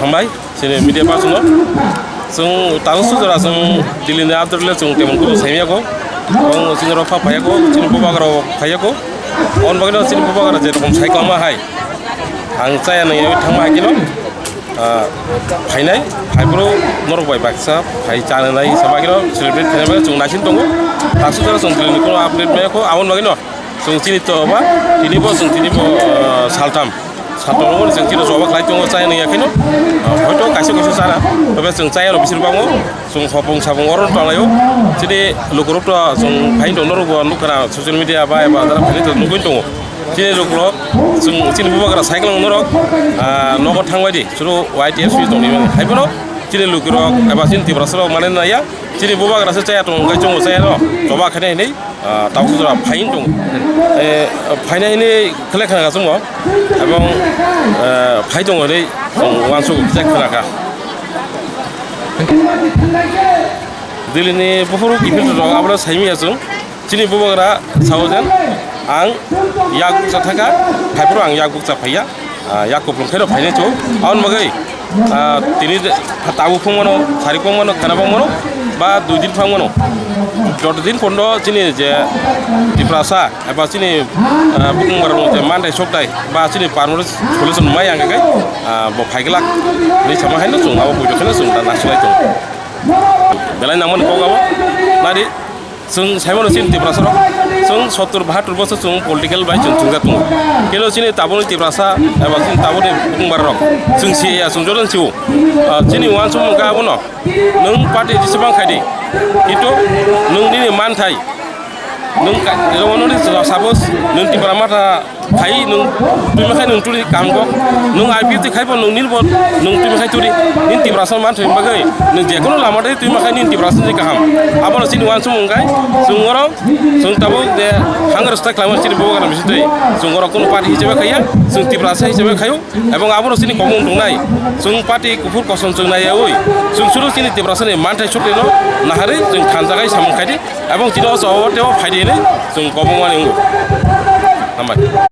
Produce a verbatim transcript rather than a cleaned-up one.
Hambai, chini media person no. Chwng tang su jora chwng Delhi ni after le chwng temon kudu saimya ko. Bong chini rok pha phaiya ko, chini bubagra rok phaiya ko. On bagwi no chini bubagra je rokom sai kama hai. Ang chaya nang yawi thangma hai kino. Ah, phainai, phaiphuru norok bai baksa phai chanai sama kino celebrate khainai bagwi chwng naisin tongo. Tang su jora chwng Delhi ni kuno update maya ko, abon bagwi no. Chwng chini to ba, tini bo chwng tini bo, ah, saltham. Saltham bo chwng chini joba khlai tongo chaya nang yakhino. Ah, hoito kaisa kaisa chana, tobe chwng chaya no bisir bango, chwng hopung sapung oro tonglaio. Chini lukurok to chwng phain tong norok bo nukha na social media ba eba dara phain to nugwi tongo. Chini lukurok chwng chini bubagra cycle norok, ah, nogo thangbai di, chwng Y T F C tongni mani. Haibono chini lukurok eba chini Tiprasa rok mane naya, chini bubagra se chaya tong, gai chongo chaya no, joba khainai hinui. Ah, tausu jora phain tong. Eh, phainai hinui khlai khna kasung bo. Ebong, eh, phai tong hinui tong uansuk kisa khna kha. Delhi ni buphuru kiphil rok abra saimi asung. Chini bubagra saojen ang yak bukcha thaka, phaiphuru ang yak bukcha phaiya. Ah, yak kuplung khe rok phainai chu. Aboni bagwi, ah, tini de-, tabuk phung mano, sari phung mano, khana phung mano, ba dui din phung mano. Joto din pondo chini je Tiprasa, eba chini, ah, bukung barang je manthai sokthai, ba chini permanent solution mai ang khe, ah, bo phai glak. Ni sama haino chwng abo bujo kheno chwng da nasulai tong. Belai nangmani kok abo. Nadi, Chwng saimano chini Tiprasa rok, chwng sottor bahattor bosor chwng political bai chwng thwngjak tongo. Keno chini tabukni Tiprasa eba chini tabukni bukung bara rok, chwng si ya, chwng joto si o. Ah, chini uansukmung kha abono, nwng party jisibang khai di, kintu nwng nini manthai, nwng ka-, nwng nini suppose nwng Tipra Motha khai nwng twima khai nwng tuli kaham kok. Nwng I P F T khai bo nwng nini bo nwng twima khai tuli. Nini Tiprasa manthai bagwi nwng jekono lama tei twima khai nini Tiprasa ni kaham. Abono chini uansukmung khe chwng oro chwng tabuk je hunger strike khlaimani chini bubagra bisingtwi chwng oro kunu party hisabe khaiya, chwng Tiprasa hisabe khaio. Ebong abono chini kokmung tongnai. Chwng party kuphur kosom chwng naiyawi chwng suru chini Tiprasa ni manthai sotwi no naharwi chwng thansa khai samung khai di. Ebong chini o chao teo phai di hinwi chwng kokmung mani wngo. Hambai.